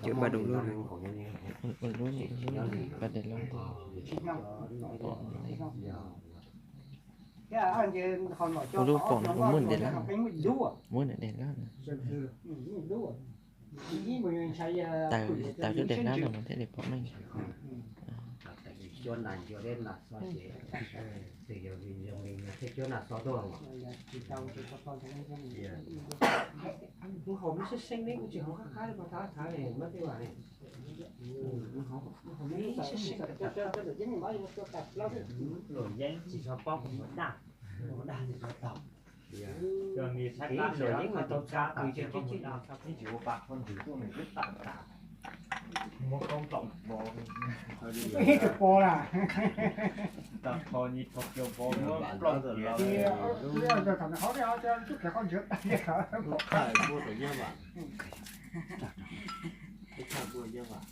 Cov ba dum lub, lub, lub, ba dum lub, ua lub pom muab nws de lab, muab nws de lab. Taws, taws lub de lab no mas thiaj li pom meej. Luam yeeb tsis tshua paub ua daj, ua daj tsis tshua tau. Luam yeeb mas tau tsa pw tsis tau, tsis ua pa qhov ntswg tuaj nws twb tawm tas. Muab koob tau npo, ib tug po na, tau qhov nyi qhov cua npo muab ploj ntawm los. Thaum nws hauv ne, coj kiag qhov ntswg tag, muab tau nyab vam, muab nyab vam.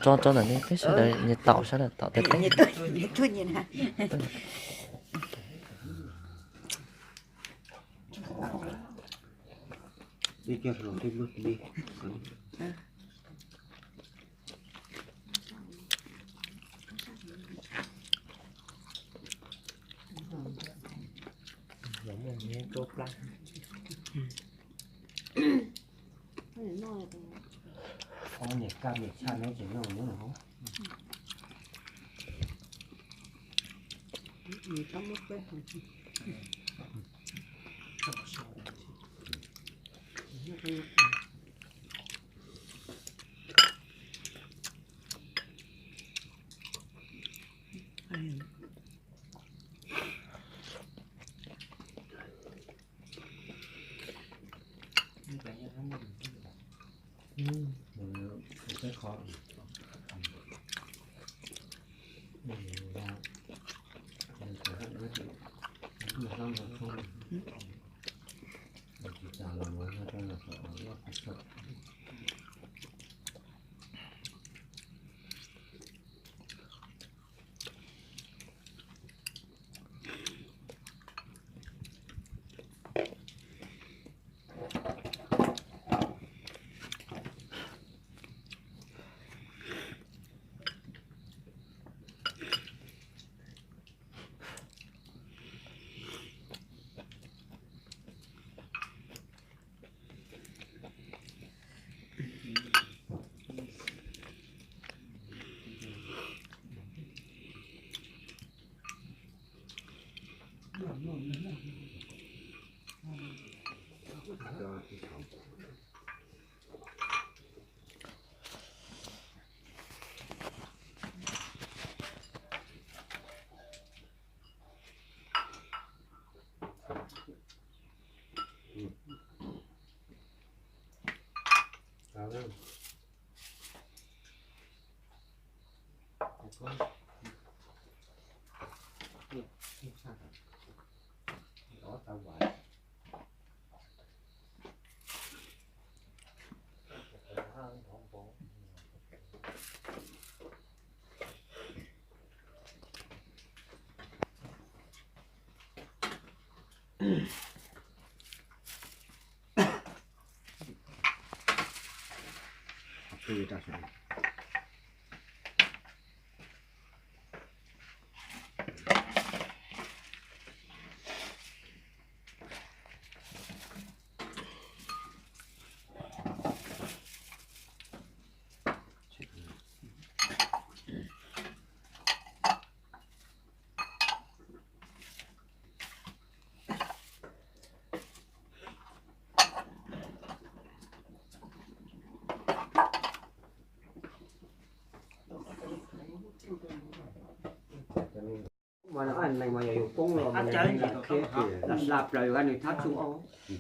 Tso, tso ntawm no peb sawv daws nyias taum sab lawm, taum tej teb. Ob niam kaj niam tshaj no tseem noj nyob no.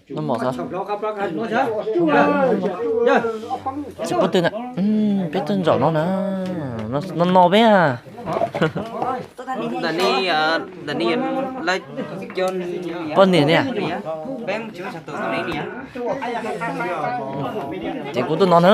No mov xwb. Peb twb ntsaum no na. No no peb a. Ntawm ne, ntawm ne, poj niam ne. Ces kuv tuaj no na.